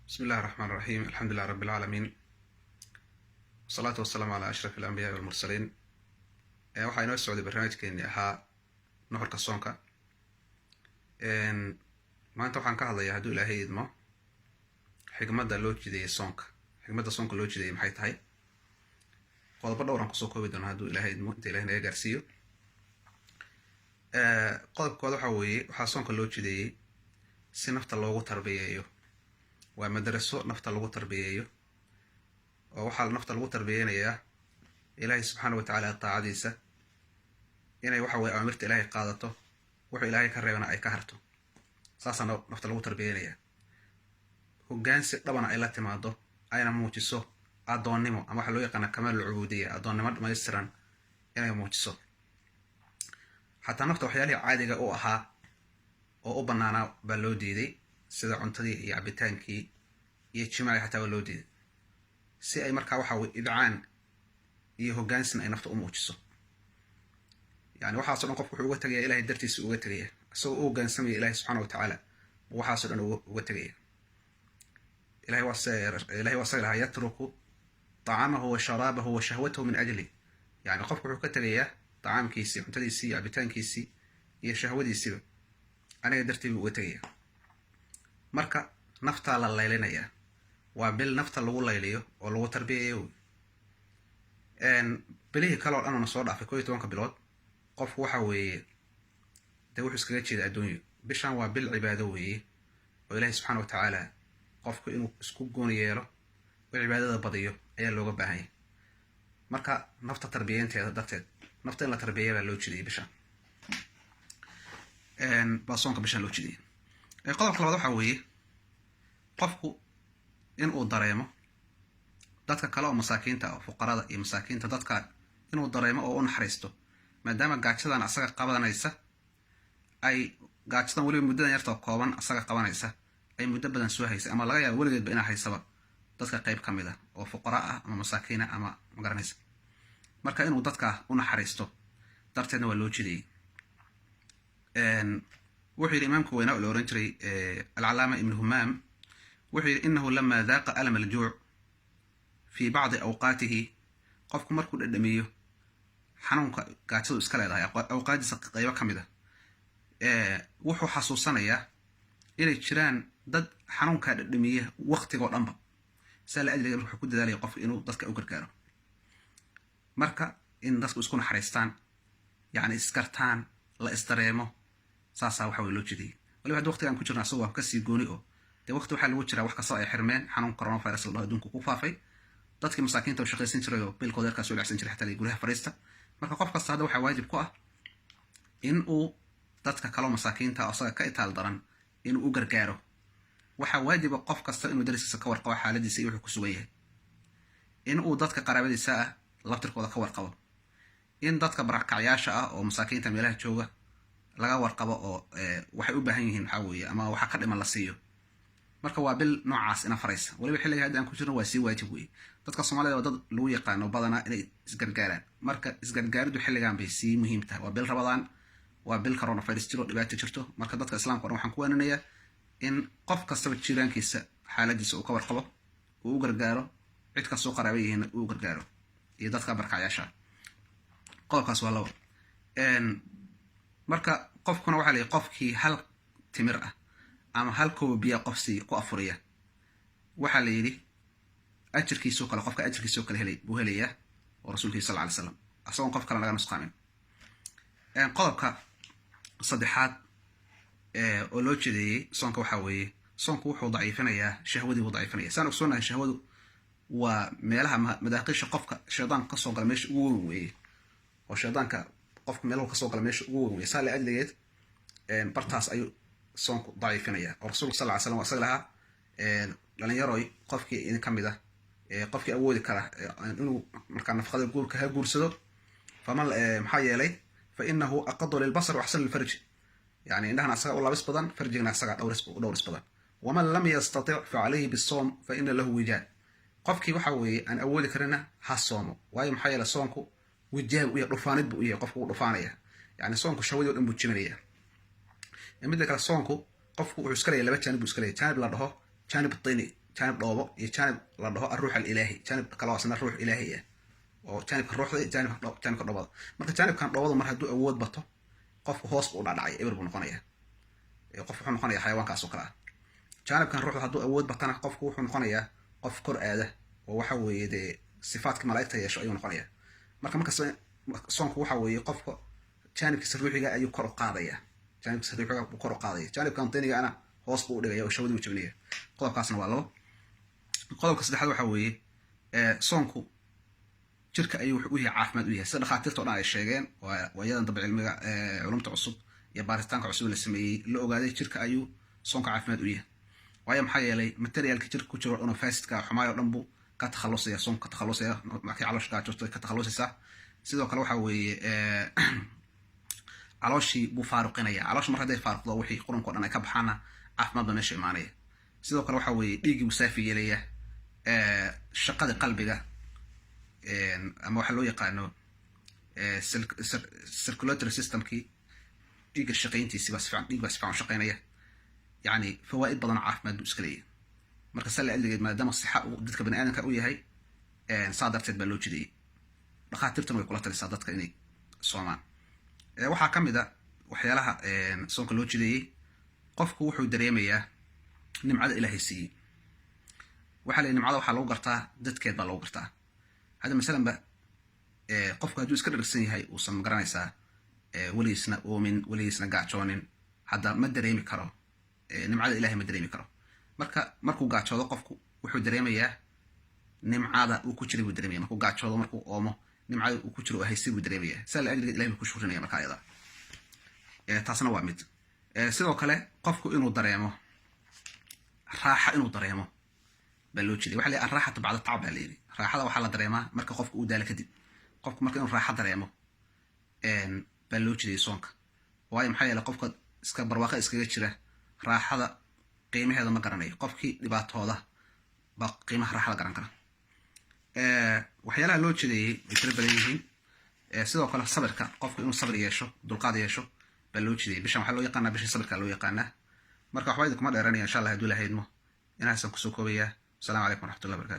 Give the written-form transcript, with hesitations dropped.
بسم الله الرحمن الرحيم، الحمد لله رب العالمين، والصلاة والسلام على أشرف الأنبياء والمرسلين. Waxaa inoo socday barnaamijkeeni ahaa nuxurka soonka. Maanta waxaan ka hadlayaa, hadduu Ilaahay idmo, xikmadda loo jideeyey soonka. Xikmadda soonka loo jideeyey maxay tahay? Qodobo dhowr aan kusoo koobi doona, hadduu Ilahay idmo, inta Ilahay naga gaarsiiyo. Qodobkooda waxaa weeye: waxaa soonka loo jideeyey si nafta loogu tarbiyeeyo. Waa madaraso nafta lagu tarbiyeeyo, oo waxaa nafta lagu tarbiyeynayaa Ilaahay subxaana wa tacaala taacadiisa, inay waxa weye awaamirta Ilaahay qaadato, wuxuu Ilaahay ka reebana ay ka harto. Saasaa nafta lagu tarbiyeynayaa, hogaansi dhabana ay la timaado, ayna muujiso addoonnimo, ama waxaa loo yaqaana kamaal cubuudiya, addoonnimo dhamaystiran inay muujiso. Xataa nafta waxyaalihii caadiga u ahaa oo u banaanaa baa loo diiday, sida cuntadii iyo cabitaankii iyo jimacii, xataa waa loo diiday, si ay markaa waxa weye idcaan iyo hogaansin ay nafta u muujiso. Yani waxaaso dhan qofku wuxuu uga tegaya Ilahay dartiisa uga tegaya, isagoo u hogaansamaya Ilahay subxana wa tacaala waxaaso dhan uga tegaya. Ilahay waa saga lahaa: يترك طعامه وشرابه وشهوته من أجلي. Yani qofku wuxuu ka tegayaa tacaamkiisii, cuntadiisii, cabitaankiisii iyo shahwadiisiiba, aniga dartii buu uga tegaya. Marka naftaa la laylinayaa, waa bil nafta lagu layliyo oo lagu tarbiyayo. Bilihii kale oo dhan una soo dhaafay, 11-ka bilood, qofku waxa weeye dee wuxuu iskaga jeeda adduunyo. Bishan waa bil cibaado weeye, oo Ilaahay subxaana wa tacaala qofku inuu isku gooni yeelo oo cibaadada badiyo ayaa looga baahanya. Marka nafta tarbiyeynteeda darteed, nafta in la tarbiyeeya baa loo jidayay bishan, baa soonka bishan loo jidayay. Qodobka labaad waxaa weeye qofku in uu dareemo dadka kale oo masaakiinta ah, fuqarada iyo masaakiinta, dadka inuu dareemo oo u naxariisto, maadaama gaajadan asaga qabanaysa ay gaajadan weliba muddadan yarta kooban asaga qabanaysa ay muddo badan soo haysay, ama laga yaabo weligeedba inaa haysaba dadka qayb ka mid ah oo fuqara ah ama masaakiina ama magaranaysa. Marka inuu dadka u naxariisto darteedna waa loo jidayay. Wuxuu yidhi imaamka weynaa oo la ohan jiray Alcalaama Ibnu Humaam, wuxuu yidhi: إنه لما ذاق ألم الجوع في بعض أوقاته. Qofku markuu dhadhamiyo xanuunka gaajadu iska leedahay awqaadiisa qaybo ka mid ah, wuxuu xasuusanayaa inay jiraan dad xanuunkaa dhadhamiya waqtigoo dhanba. Saa la ajliga wuxuu ku dadaalaya qofku inuu dadka u gargaaro. Marka in dadku isku naxariistaan, yacni iskartaan, la isdareemo, saasaa waxa wey loo jidayay. Waliba haddi waqtigaan ku jirna asago waa kasii gooni, oo dee waqti waxaa lagu jiraa wax kastoo ay xirmeen, xanuun coronavirus la dhaho adduunka ku faafay, dadkii masaakiinta oo shaqaysan jiray oo biilkooda yarkaa soo dhacsan jiray xataa guryaha fariista. Marka qof kasta hadda waxaa waajib ku ah in uu dadka kaloo masaakiinta asaga ka itaal daran inuu u gargaaro. Waxaa waajiba qof kasta inuu dariskiisa ka warqabo, xaaladiisa iyo wuxuu ku sugan yahay, in uu dadka qaraabadiisa ah laftirkooda ka warqabo, in dadka barakacyaasha ah oo masaakiinta meelaha jooga laga warqabo, oo waxay u baahan yihiin waxaa weeye ama waxa ka dhiman la siiyo. Marka waa bil noocaas ina faraysa. Waliba xilliga hadda aan ku jirno waa sii waajib weeye. Dadka Soomaalida waa dad lagu yaqaano badanaa inay isgargaaraan. Marka isgargaariddu xilligan bay sii muhiim tahay. Waa bil Rabadaan, waa bil coronavirus jiro, dhibaato jirto. Marka dadka Islaamka o dhan waxaan ku waaninayaa in qof kastaba jiraankiisa xaaladiisa uu ka warqabo, uu u gargaaro, cid kastoo qaraaba yihiin uu u gargaaro, iyo dadka barkacyaasha. Qodobkaas waa labo. Marka qofkuna waxaa la yihi, qofkii hal timir ah ama hal kooba biya qof sii ku afuriya, waxaa la yidhi ajirkiisoo kale, qofka ajirkiisoo kale helay buu helayaa, oo rasuulkiisa sal ly slam, asagoon qof kale laga nusqaamin. Qodobka saddexaad oo loo jeedeeyey soonka waxaa weeye: soonku wuxuu daciifinayaa shahwadii, buu daciifinaya. Saan ogsoonahay, shahwadu waa meelaha madaaqiisha qofka shaydaanka kasoo gala meesha ugu weyn weeye, oo shaydaanka qofka meelahu kasoo gala meesha ugu weyn weeye. Saa la ajligeed bartaas ayuu soonku daciifinaya, oo rasuulka sal ly slam waa isaga lahaa: dhalinyaroy, qofkii idin ka mid ah, qofkii awoodi kara inuu markaa nafaqada guurka ha guursado, faman maxaa yeelay فإنه أغض للبصر وأحصن للفرج. Yani indhahana asaga u labis badan, farjigana asaga u dhowris badan. ومن لم يستطع فعليه بالصوم فإن له وجاء. Qofkii waxa weeye aan awoodi karina ha soomo, waayo maxaa yeele soonku wijaab u yahay, dhufaanid buu u yahay, qofku u dhufaanaya. Yani soonku shahwadii o dhan buu jibinaya. Midda kale, soonku qofku wuxuu iska leeyahay laba jaanib buu iska leeyahay: jaanib la dhaho jaanib tini, Jaanib dhoobo iyo jaanib la dhaho aruux alilaahi, jaanib kale oo isna ruux ilaahi ah, oo jaanibka ruuxda iyo jaanibka dhoobada. Marka jaanibkan dhoobada mar hadduu awood bato, qofku hoos buu u dhacdhacaya, eber buu noqonaya, qof wuxuu noqonaya xayawaankaas oo kale ah. Jaanibkan ruuxda hadduu awood batana, qofku wuxuu noqonayaa qof kor aada oo waxa weeye dee sifaadka malaa'igta yeesho ayuu noqonaya. Marka soonku waxa weeye qofka jaanibkiisa ruuxiga ayuu kor u qaadaya, jaanibkiisa ruuxiga buu kor u qaadaya, jaanibkan dinigaana hoos buu u dhigaya oo shahwadii buu jebinaya. Qodobkaasna waa labo. Qodobka saddexaad waxa weeye, soonku jirka ayuu wuxuu u yahay caafimaad u yahay, sida dhakhaatiirta o dhan ay sheegeen. Waa iyadan dambe cilmiga culumta cusub iyo baaritaanka cusub la sameeyey la ogaaday, jirka ayuu soonka caafimaad u yahay. Waayo, maxaa yeelay materialka jirka ku jiro o dhan oo fasidka xumaay oo dhan buu ka takhalusaya soonka, ka takhalusaya. Markay caloosha gaajooto ka takhalusaysaa. Sidoo kale waxa weeye calooshii buu faaruqinaya. Caloosha mar hadday faaruqdo, wixii qurunka o dhan ay ka baxaana, caafimaad baa meesha imaanaya. Sidoo kale waxa weeye dhiiggii buu saafi yeelaya, shaqada qalbiga ama waxaa loo yaqaano circulatory systemkii, dhiigga shaqayntiisi baa sifican, dhiig baa si fiican u shaqaynaya. Yacni fawaa'id badan oo caafimaad buu iska leeyahay. Marka sala adligeed, maadaama sixa uu dadka bani aadamka u yahay, saa darteed baa loo jideeyey. Dhakhaatiirtuna way kula talisaa dadka inay soomaan. Waxaa ka mid a waxyaalaha soonka loo jideeyey, qofku wuxuu dareemayaa nimcada Ilaahay siiyey. Waxaa la nimcada waxaa lagu gartaa dadkeed baa lagu gartaa. Hadda masalan ba qofku hadduu iska dhargsan yahay, uusan magaranaysaa weligiisna oomin, weligiisna gaajoonin, hadda ma dareemi karo nimcada Ilahay, ma dareemi karo. Marka markuu gaajoodo qofku wuxuu dareemayaa nimcada uu ku jiray buu dareemaya. Markuu gaajoodo, markuu oomo, nimcada uu ku jiro oo haystay buu dareemaya. Saa la ajrigeed Ilahay buu ku shukrinaya. Marka ayada taasna waa mid. Sidoo kale qofku inuu dareemo raaxa, inuu dareemo baa loo jeeday. Waxa la alraaxatu bacda tacab baa la yidhi. Raaxada waxaa la dareemaa marka qofku uu daalo kadib. Qofku marka inuu raaxo dareemo baa loo jeedayay soonka. Waayo, maxaa yeele qofka iska barwaaqa iskaga jira raaxada qiimaheeda ma garanayo. Qofkii dhibaatooda baa qiimaha raaxada garan kara. Waxyaalaha loo jeedeeyey way tiro badan yihiin. Sidoo kale sabirka, qofku inuu sabir yeesho, dulqaad yeesho baa loo jeedayay. Bishan waxaa loo yaqaanaa bishii sabirka loo yaqaanaa. Marka waxba idinkuma dheeranaya, insha Allah hadduu Ilahay idmo, intaasaan kusoo koobayaa. Asalamu calaykum waraxmatullahi barakatu.